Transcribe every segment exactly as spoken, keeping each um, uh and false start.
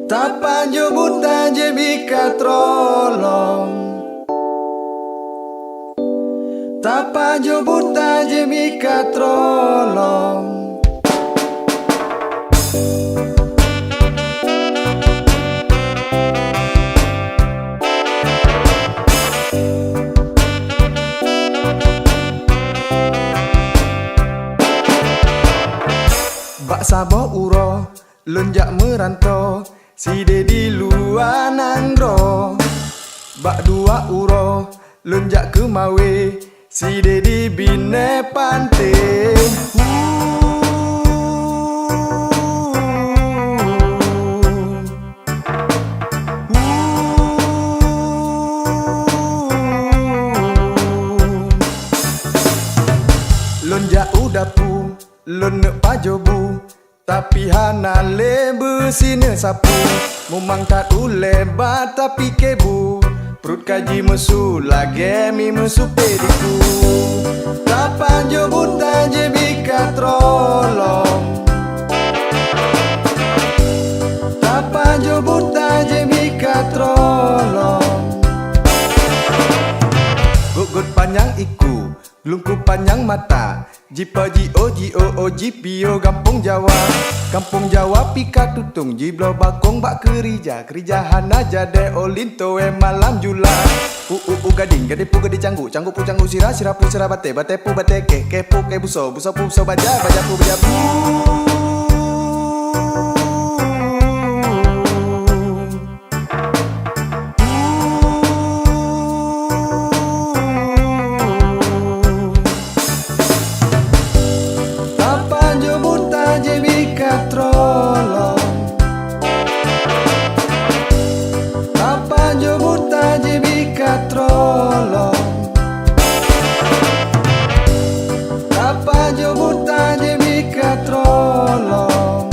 Tapajoh buta jeuet mita tulông. Tapajoh buta jeuet mita tulông. Bak saboh uroe lôn jak meuranto, sideh di luwa nanggroe. Bak dua uroe lôn jak keumawe, sideh di binéh panté. Lôn jak u dapu, lôn neuk pajoh bu, tapi hana lé beusineuk sapu. Mumang that ulée ba tapike bu, pruet ka jimeusu lagée mi meusupé diku. Tapajoh buta jeuet mita tulông. Tapajoh buta jeuet mita tulông. Gét-gét panyang iku, lungku panyang mata, jipo jiôh jiôh jipiôh gampông Jawa. Gampông Jawa pih ka tutông, jibloe bakong bak keurija, keurija hana jadéh, ôn linto éh malam jula. U u u gadéng, gadéng pu gadéng cangguk, cangguk pu cangguk sira, sira pu sira batée, batée pu batée kéh, kéh pu kéh busoe, busoe pu busoe baja, baja pu baja pu. Tapajoh buta jeuet mita tulông. Tapajoh buta jeuet mita tulông. Tapajoh buta jeuet mita tulông.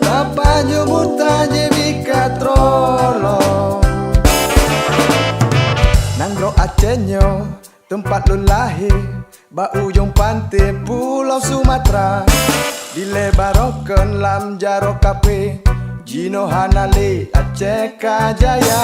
Tapajoh buta jeuet mita tulông. Nanggroe Aceh nyoe teumpat lôn lahé, bak ujong panté Pulo Sumatra. Dilée barokon lam jaroe kaphé, jinoe hana lé Aceh ka jaya.